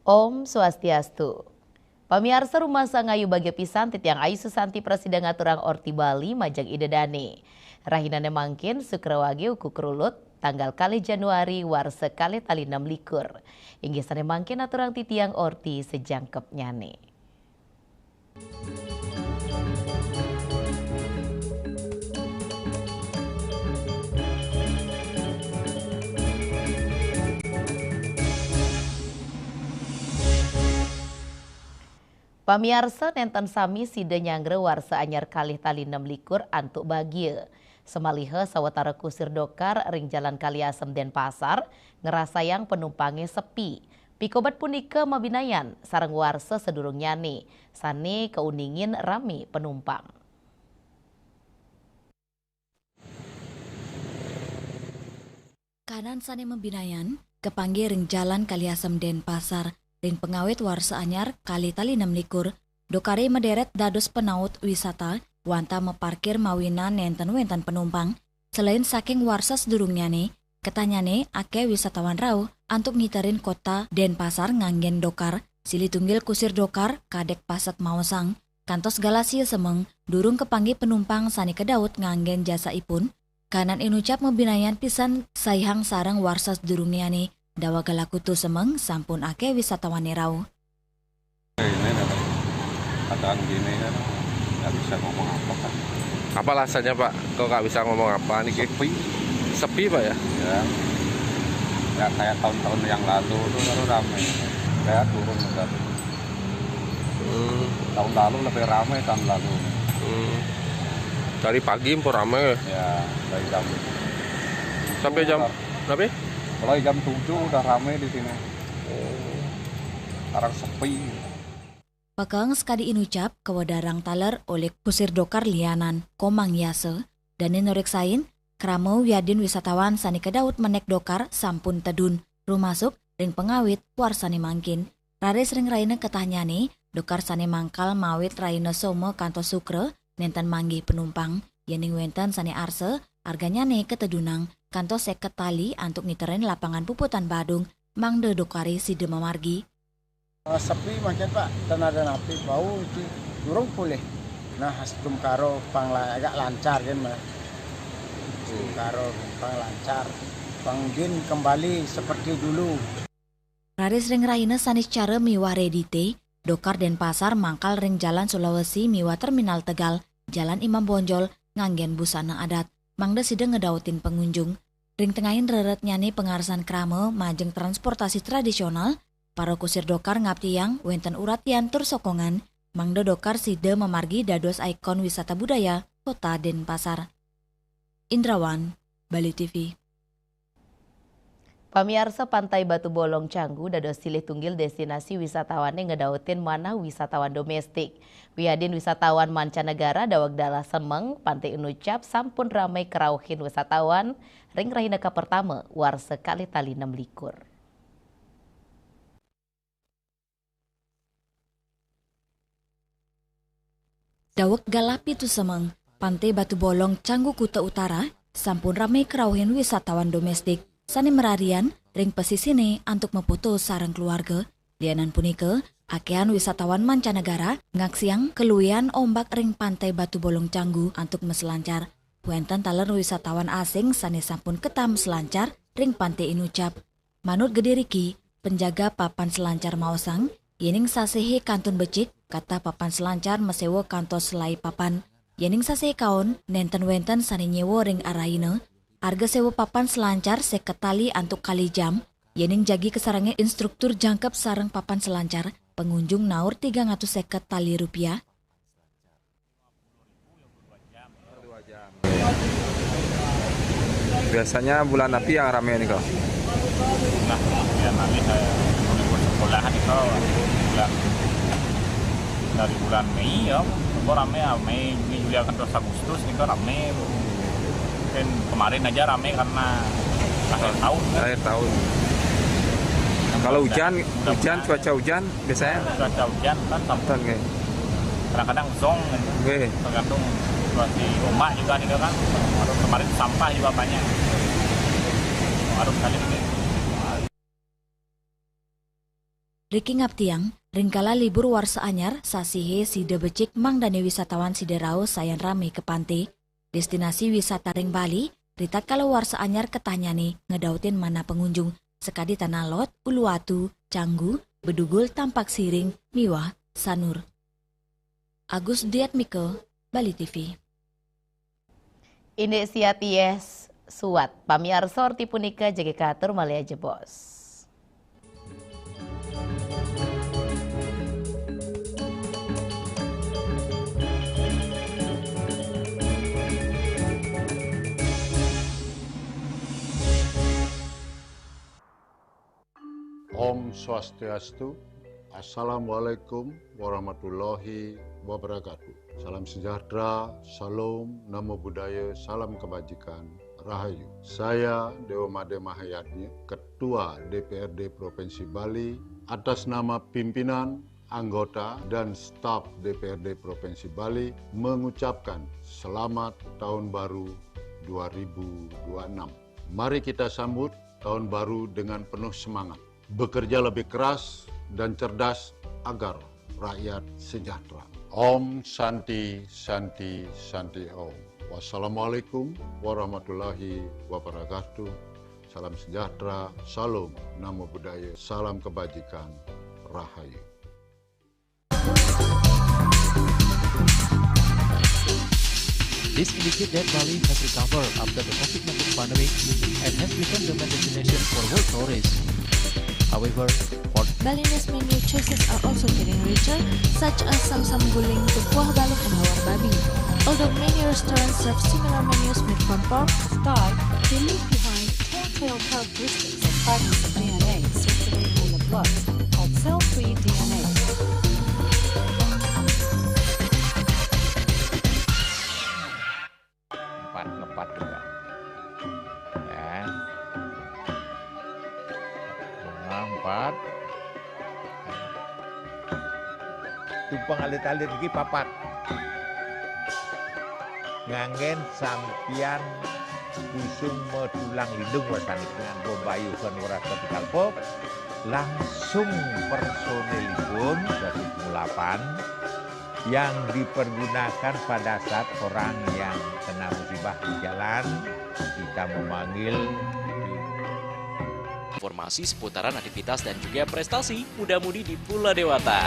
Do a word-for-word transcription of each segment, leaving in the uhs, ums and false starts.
Om Swastiastu. Pamiarsa, rumasa ngayu bagia pisan titiang Ayu Susanti prasida ngaturang orti Bali majeng Ida Dane. Rahinane mangkin Sukra Wage uku krulut, tanggal kalih Januari warsa kalih tali enam likur. Inggih sane mangkin aturang titiang orti sajangkepnyane. Pamiarsa, nenten sami sida nyanggra warsa anyar kalih tali enam likur antuk bagia. Samaliha sawatara kusir dokar ring Jalan Kaliasem Denpasar ngrasayang panumpange sepi. Pikobat punika mabinayan sareng warsa sadurungnyane sane kauningin rame panumpang. Kanan sane mabinayan kapanggih ring Jalan Kaliasem Denpasar ring pangawit warsa anyar kalih tali enam likur, dokare maderet dados panaut wisata wantah maparkir mawinan nenten wenten panumpang. Selain saking warsa sadurungnyane, ketahnyane akeh wisatawan rauh antuk ngiterin kota Denpasar nganggen dokar, silih tunggil kusir dokar kadek paset maosang, kantos galasia semeng durung kapanggih panumpang sane kadaut nganggen jasaipun. Kanan inucap mabinayan pisan saihang sareng warsa sadurungnyane, daweg kala kutu semeng sampun akeh wisatawane rauh. Ini nih, keadaan gini kan, nggak bisa ngomong apa kan. Apa alasannya, Pak? Kok nggak bisa ngomong apa niki? Sepi. Sepi, Pak, ya? Ya, nggak kayak tahun-tahun yang lalu tuh, lalu rame. Kayak turun udah. Hmm. Tahun lalu lebih rame tahun lalu. Hmm. Dari pagi mpun rame? Ya, dari jam Sampai jam udah berapa? Mulai jam tujuh udah rame di sini. Oh. Sekarang sepi. Pekeng sakadi inucap kawedarang taler olih kusir dokar lianan, Komang Yasa, dane nureksain krama wiadin wisatawan sane kadaut menek dokar sampun tedun, rumasuk ring pangawit warsane mangkin. Raris ring rahina ketahnyane, dokar sane mangkal mawit rahina Soma kantos Sukra nenten manggih panumpang. Yening wenten sane arsa, arganyane katedunang kantos seket tali antuk ngiterin lapangan puputan Badung, mangda dokare sida mamargi. Eh, sepi mangkin, Pak, ten ada napi bau itu durung pulih. Nah, setum karo pang la-, agak lancar kan, Mas. Setum karo pang lancar. Pang din kembali seperti dulu. Raris ring rahina Saniscara miwah Redite, dokar Denpasar mangkal ring Jalan Sulawesi miwah Terminal Tegal, Jalan Imam Bonjol, nganggen busana adat, mangda sida ngedautin pengunjung. Ring tengahin reretnyane pangarsan krama majeng transportasi tradisional, para kusir dokar ngaptiang wenten uratian tur sokongan, mangda dokar sida mamargi dados ikon wisata budaya Kota Denpasar. Indrawan, Bali T V. Pamiarsa, Pantai Batu Bolong Canggu dados silih tunggil destinasi wisatawan ane ngedautin manah wisatawan domestik. Wiadin wisatawan mancanegara daweg dalah semeng, Pantai Inucap sampun rame kerauhin wisatawan ring rahina kapertama warsa kalih tali enam likur. Daweg galah pitu semeng, Pantai Batu Bolong, Canggu Kuta Utara, sampun rame kerauhin wisatawan domestik sane mararian ring pesisine antuk mapoto sareng keluarga. Lianan punika, akehan wisatawan mancanegara ngaksiang kaluihan ombak ring Pantai Batu Bolong Canggu antuk maselancar. Wenten taler wisatawan asing sane sampun ketah maselancar ring Pantai Inucap. Manut Gede Riki, penjaga papan selancar maosang, yening sasehe kantun becik, katah papan selancar masewa kantos selai papan. Yening sasehe kaon, nenten wenten sane nyewa ring arahina. Arga sewa papan selancar seket tali antuk kalih jam. Yening jagi kasarengin instruktur jangkep sareng papan selancar, pangunjung naur tigang atus seket tali rupiah. Biasanya bulan api yang rame nih, kok? Nah, ya, nanti saya libur sekolah nih, kok, bulan, dari bulan Mei ya, kok rame ya, Mei, Juni, Juli, Agustus nih, kok rame. Mungkin kemarin aja rame karena akhir tahun, kan. Akhir tahun. Kalau hujan, hujan, cuaca hujan, biasanya? Cuaca hujan kan, kadang-kadang zong, kan. Nggih. Tergantung situasi ombak juga nih, kan. Terus kemarin sampah juga banyak. Harus kali ini. Riki ngabdiang, ring kala libur warsa anyar, sasihe sida becik mangdane wisatawan sida rauh sayan rame ka pante. Destinasi wisata ring Bali, ritatkala warsa anyar katahnyane ngedautin manah pengunjung, sakadi Tanah Lot, Uluwatu, Canggu, Bedugul, Tampak Siring, miwah Sanur. Agus Diatmika, Bali T V. Indik siat yeh suwat, pamiarsa, orti punika jagi katur malih ajebos. Om Swastiastu. Assalamualaikum warahmatullahi wabarakatuh. Salam sejahtera, salam, namo buddhaya, salam kebajikan, rahayu. Saya Dewa Made Mahayadnya, Ketua D P R D Provinsi Bali, atas nama pimpinan, anggota, dan staf D P R D Provinsi Bali mengucapkan selamat tahun baru dua ribu dua enam. Mari kita sambut tahun baru dengan penuh semangat. Bekerja lebih keras dan cerdas agar rakyat sejahtera. Om Santi, Santi, Santi Om. Wassalamualaikum warahmatullahi wabarakatuh. Salam sejahtera, salam, namo buddhaya, salam kebajikan, rahayu. This indicates that Bali has recovered after the COVID nineteen pandemic and has become the main destination for world tourists. However, for Balinese menu choices are also getting richer, such as samsam guling, tepuah balung, and hawar babi. Although many restaurants serve similar menus made from pork, Sky, they leave behind telltale characteristics of fragments of D N A circulating in the blood called cell-free D N A. Empat, ngepat juga. Ya. Bunga empat. Tumpeng alit-alit iki papat. Nganggen sampiyan kusuma tulang lindung wasanipun, nganggo bayuhan weras katikalpa, langsung personilipun, dadi pengulapan, yang dipergunakan pada saat orang yang kena musibah di jalan, kita memanggil. Informasi seputaran aktivitas dan juga prestasi muda-mudi di Pulau Dewata.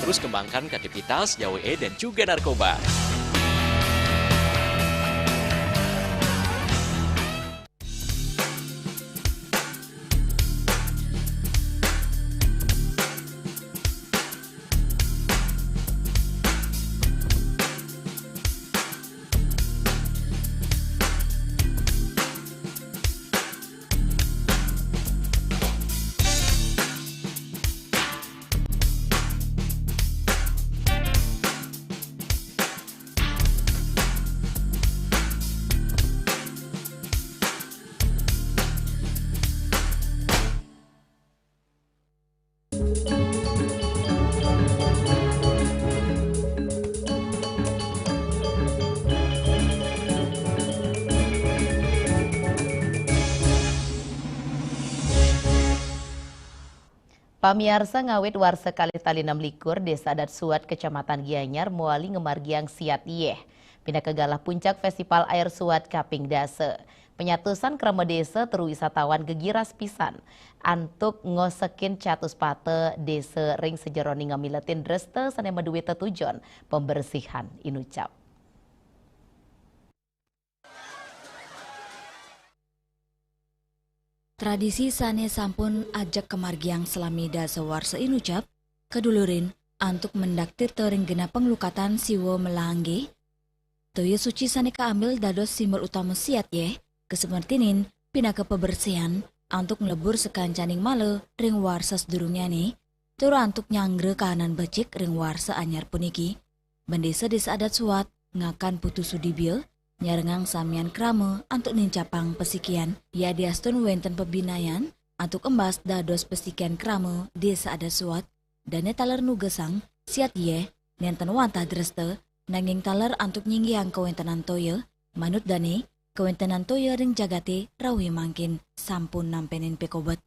Terus kembangkan kreativitas, jauhi dan juga narkoba. Pamiarsa, ngawit warsa kalih tali enam likur, Desa Adat Suwat, Kecamatan Gianyar, mawali ngamargiang Siat Yeh, pinaka galah puncak Festival Air Suwat kaping dasa. Penyatusan krama desa tur wisatawan gegiras pisan antuk ngosekin catuspata desa ring sajeroning ngamiletin dresta sane madue tetujon pembersihan inucap. Tradisi sane sampun ajeg kamargiang salami dasa warsa inucap, kadulurin antuk mendak tirta ring genah panglukatan Siwa Melangge, toya suci sane kaambil dados simbol utama Siat Yeh, kasemertinin pinaka pabersihan antuk nglebur sakancaning mala ring warsa sadurungnyane, tur antuk nyanggra kahanan becik ring warsa anyar puniki. Bendesa Desa Adat Suwat, Ngakan Putu Sudibya, nyarengang samian krama antuk nincapang pasikian. Yadiastun wénten pabinayan antuk embas dados pasikian krama Désa Adat Suat, dané taler nugesang siat yéh nénten wantah dresta, nanging taler antuk nyinggihang kawéntenan toya, manut dané kawéntenan toya ring jagaté rauhé mangkin sampun nampénin pikobet.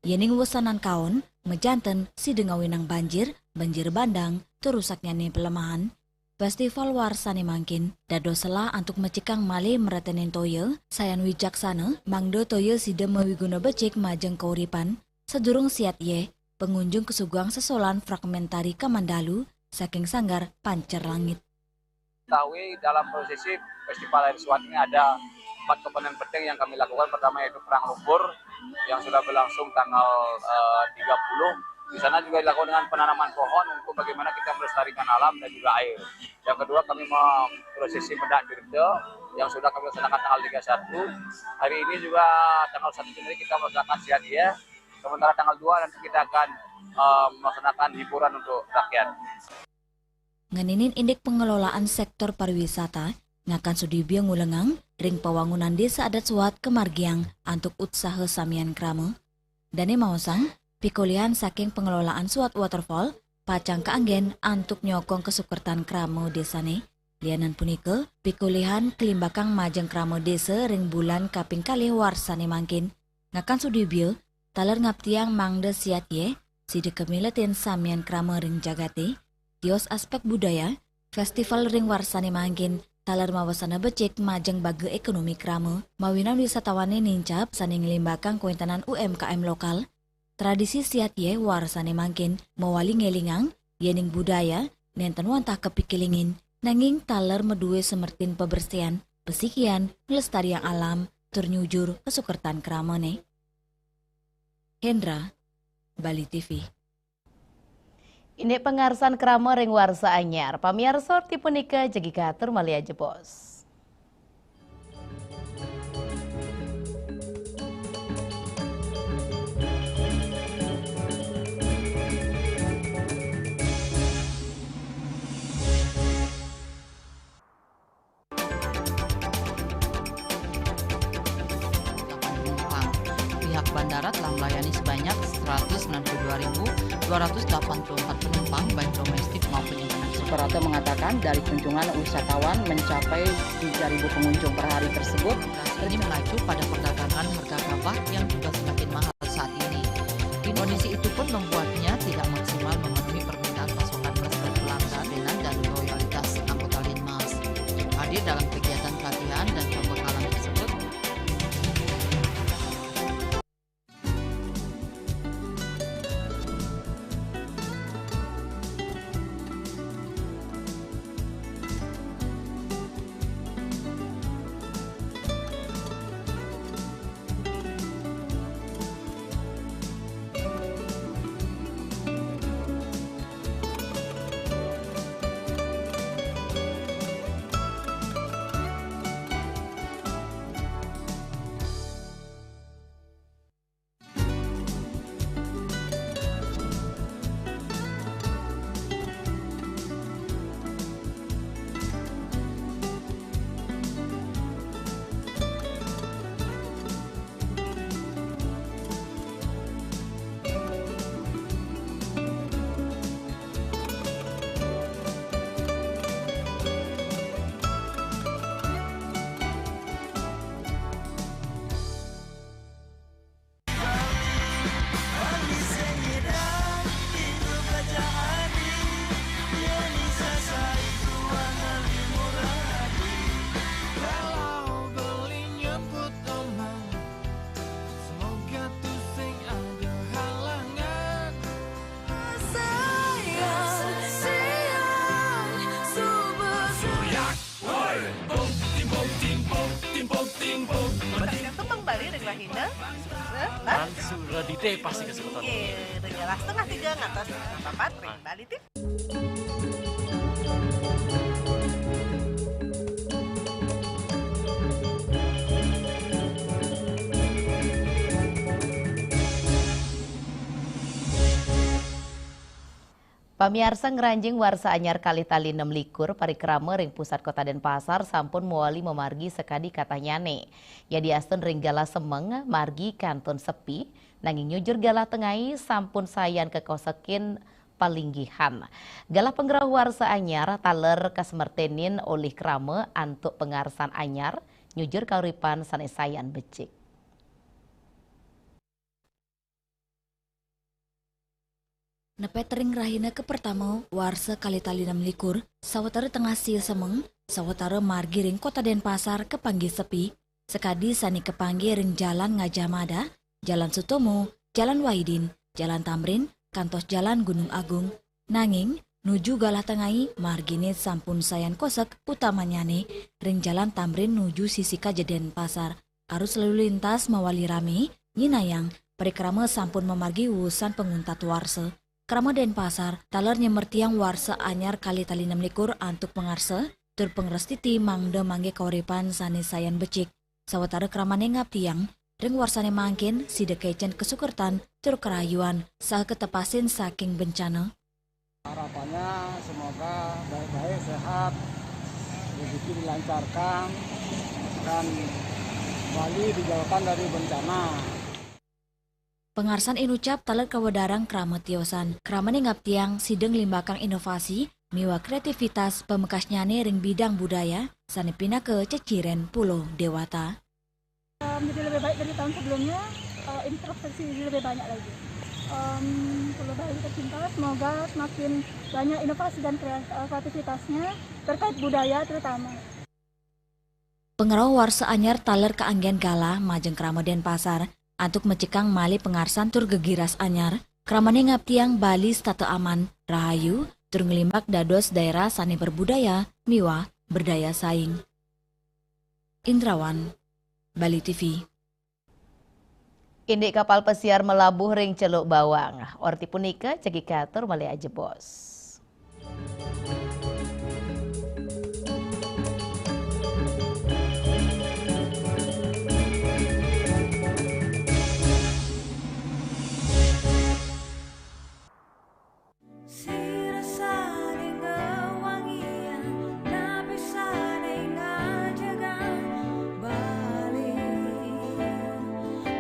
Yéning wesanan kaon, majanten sida ngawinang banjir, banjir bandang, tur rusaknyané palemahan, festival warsané mangkin dados selah antuk mecikang malih mreténin toya, sayan wicaksana, mangda toya sida mawiguna becik majeng kauripan. Sadurung siat yéh, pangunjung kasuguhang sesolan fragmen tari Kamandalu saking Sanggar Pancer Langit. Ketahui dalam prosesi Festival Air Suat ini ada empat komponen penting yang kami lakukan. Pertama yaitu perang lumpur yang sudah berlangsung tanggal, eh, tiga puluh. Di sana juga dilakukan dengan penanaman pohon untuk bagaimana kita melestarikan alam dan juga air. Yang kedua, kami memprosesi Medak Tirta yang sudah kami laksanakan tanggal tiga satu. Hari ini juga tanggal satu Januari kita melaksanakan siat yéh. Sementara tanggal dua nanti kita akan, eh, melaksanakan hiburan untuk rakyat. Ngeninin indik pengelolaan sektor pariwisata, ngakan sudibya ngulengang ring pawangunan Désa Adat Suat kamargiang antuk utsaha samian krama. Dané maosang, pikolihan saking pengelolaan Suat Waterfall pacang kaanggén antuk nyokong kasukertan krama désané. Lianan punika, pikolihan kalimbakang majeng krama désa ring bulan kaping kalih warsané mangkin. Ngakan sudibya, taler ngaptiang mangda siat yéh, sida kamiletin samian krama ring jagaté, tios aspek budaya, festival ring warsané mangkin, taler mawasana becik majeng baga ékonomi krama, mawinan wisatawané nincap sané nglimbakang kawéntenan U M K M lokal. Tradisi siat yéh warsané mangkin mawali ngélingang, yéning budaya nénten wantah kapikilingin, nanging taler madué semertin pabersihan, pasikian, nglestariang alam, tur nyujur kasukertan kramané. Hendra, Bali T V. Indik pangarsan krama ring warsa anyar, pamiarsa, ti punika jagi katur malih ajebos. Pihak bandara telah melayani sebanyak seratus sembilan puluh dua ribu dua ratus delapan puluh empat penumpang, baik domestik maupun internasional. Suprapto mengatakan, dari kunjungan wisatawan mencapai tiga ribu pengunjung per hari tersebut, ini mengacu pada perdagangan harga gabah yang juga semakin mahal saat ini. Kondisi itu pun membuatnya tidak maksimal memenuhi permintaan pasokan beras dari pelanggan dan loyalitas anggota Linmas. Hadir dalam kegiatan pelatihan dan pembekalan tersebut, Bali ring rahina. Hah? Lan suradite pasti kesebutan. Nggih, ring galah setengah tiga ngantos setengah papat ring Bali T V. Pamiarsa, ngranjing warsa anyar kalih tali nem likur, parikrama ring Pusat Kota Denpasar sampun mawali mamargi sakadi katahnyane. Yadiastun ring galah semeng, margi kantun sepi, nanging nyujur galah tengai sampun sayan kakosekin palinggihan. Galah pangrauh warsa anyar taler kasmertenin olih krama antuk pangarsan anyar, nyujur kauripan sane sayan becik. Nepet ring rahina kapertama, warsa kalih tali nem likur, sawatara tengah sia semeng, sawatara margi ring Kota Denpasar kapanggih sepi, sakadi sane kapanggih ring Jalan Gajah Mada, Jalan Sutomo, Jalan Wahidin, Jalan Tamrin, kantos Jalan Gunung Agung. Nanging, nuju galah tengai, margine sampun sayan kosek, utamanyane ring Jalan Tamrin nuju Sisika Denpasar. Arus lalu lintas mawali rame, nyinayang, parikrama sampun mamargi wusan panguntat warsa. Krama Denpasar, taler nyemertiang warsa anyar kalih tali nem likur antuk pangarsa, tur pangrastiti mangda manggih kauripan sane sayan becik. Sawatara kramane ngabdiang, ring warsane mangkin, sida kecen kasukertan, tur karayuan, saha katepasin saking bencana. Harapannya semoga baik-baik, sehat, rezeki dilancarkan, dan Bali dijauhkan dari bencana. Pangarsan inucap taler kawedarang krama tiosan. Kramane ngabdiang sida nglimbakang inovasi miwah kreativitas pamekasnyane ring bidang budaya, sane pinaka ceciren Pulo Dewata. Em, jadi lebih baik dari tahun sebelumnya, eh, infrastruktur ini lebih banyak lagi. Em, Pulau Bali tercinta, semoga semakin banyak inovasi dan krea-, eh, kreativitasnya terkait budaya terutama. Pangrauh warsa anyar taler kaanggen galah majeng krama Denpasar, antuk mecikang malih pangarsan tur gegiras anyar, kramane ngabdiang Bali setata aman, rahayu, tur nglimbak dados daerah sane berbudaya miwah berdaya saing. Indrawan, Bali T V. Indik kapal pesiar malabuh ring Celuk Bawang. Orti punika jagi katur malih ajebos. Sira sane ngawangiang, napi sane ngajegang Bali,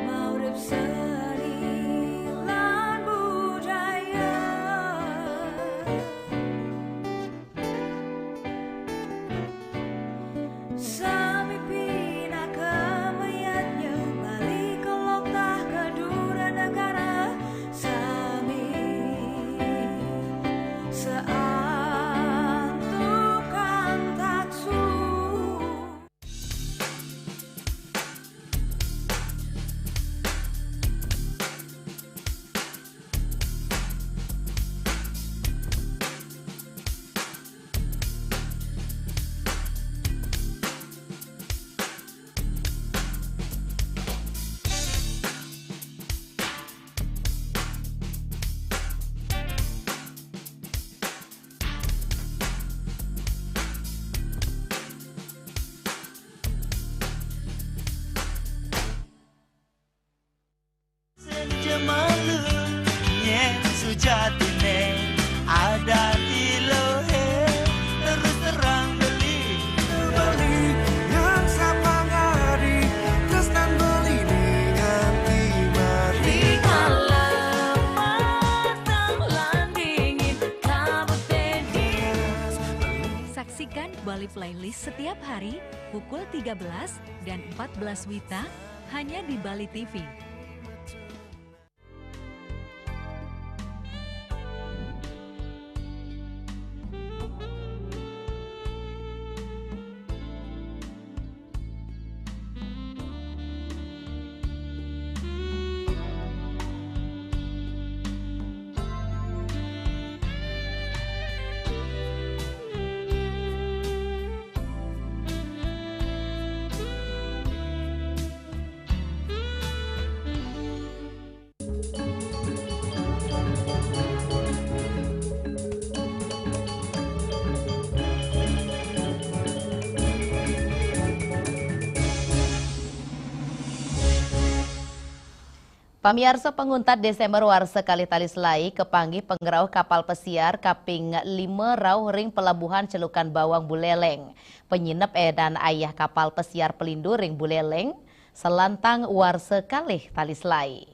maurip seni lan budaya. Sami pinaka mayadnya, Bali kelok tah ka dura negara. Sami saantukan taksu. Senja malu, nyen sujatine, adat ilohe, terus terang beli. Bali yang sapangadi, tresnan Bali ni nganti mati. Rikala matang lan dingin, kabut beding. Saksikan Bali Playlist setiap hari pukul tiga belas dan empat belas WITA hanya di Bali T V. Pamiarsa, panguntat Desember warsa kalih tali selai kapanggih pangrauh kapal pesiar kaping lima rauh ring Pelabuhan Celukan Bawang Buleleng. Panyinep edan ayah kapal pesiar Pelindo ring Buleleng, salantang warsa kalih tali selai.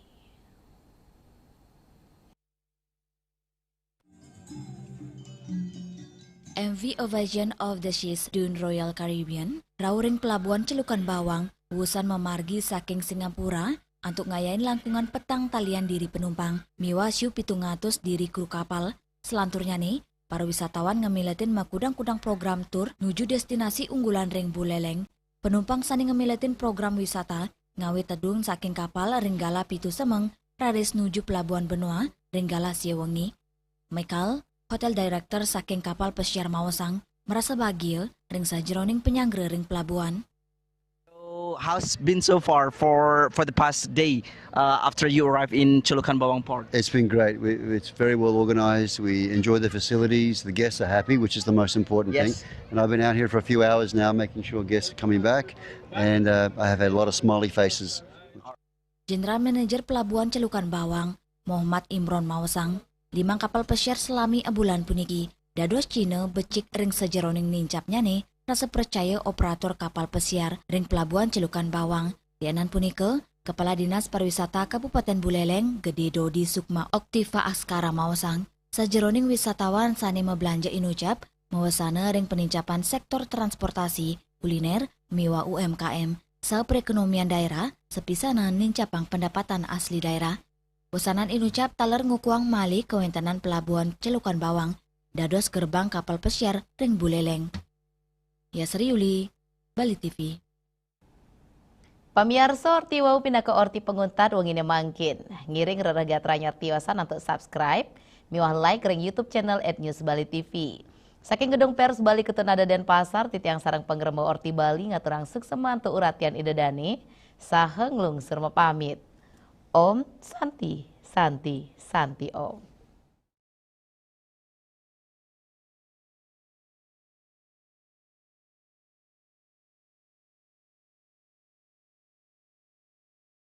M V Ovation of the Seas Dune Royal Caribbean rauh ring Pelabuhan Celukan Bawang, wusan mamargi saking Singapura antuk ngayahin langkungan petang talian diri penumpang miwah siu pitung atus diri kru kapal. Selanturnyane, para wisatawan ngamiletin makudang-kudang program tur nuju destinasi unggulan ring Buleleng. Penumpang sane ngamiletin program wisata ngawit tedun saking kapal ring galah pitu semeng raris nuju Pelabuhan Benoa ring galah sia wengi. Michael, Hotel Director saking kapal pesiar, maosang marasa bagia ring sajeroning panyanggra ring pelabuhan. So, how's been so far for for the past day uh, after you arrived in Celukan Bawang Port? It's been great. We, it's very well organised. We enjoy the facilities. The guests are happy, which is the most important Yes. thing. And I've been out here for a few hours now, making sure guests are coming back. And uh, I have had a lot of smiley faces. General Manager Pelabuhan Celukan Bawang, Muhammad Imron, maosang, limang kapal pesiar salami abulan puniki dados cihna becik ring sajeroning nincapnyane rasa pracaya operator kapal pesiar ring Pelabuhan Celukan Bawang. Lianan punika, Kepala Dinas Pariwisata Kabupaten Buleleng, Gede Dodi Sukma Oktiva Askara, maosang, sajeroning wisatawan sane mablanja inucap mawesana ring panincapan sektor transportasi, kuliner, miwah U M K M, saha perekonomian daerah, sapisanan nincapang pendapatan asli daerah. Wesanan inucap taler ngukuhang malih kawentenan Pelabuhan Celukan Bawang dados gerbang kapal pesiar ring Buleleng. Yasri Yuli, Bali T V. Pamiarsa, orti wau pinaka orti panguntat wengine mangkin. Ngiring rereh gatra nyar tiosan antuk subscribe miwah like ring YouTube channel at News Bali T V. Saking Gedung Pers Bali Ketanada Denpasar, titiang sareng pangremba Orti Bali ngaturang suksema antuk uratian Ida Dane saha nglungsur mapamit. Om Santi, Santi, Santi Om.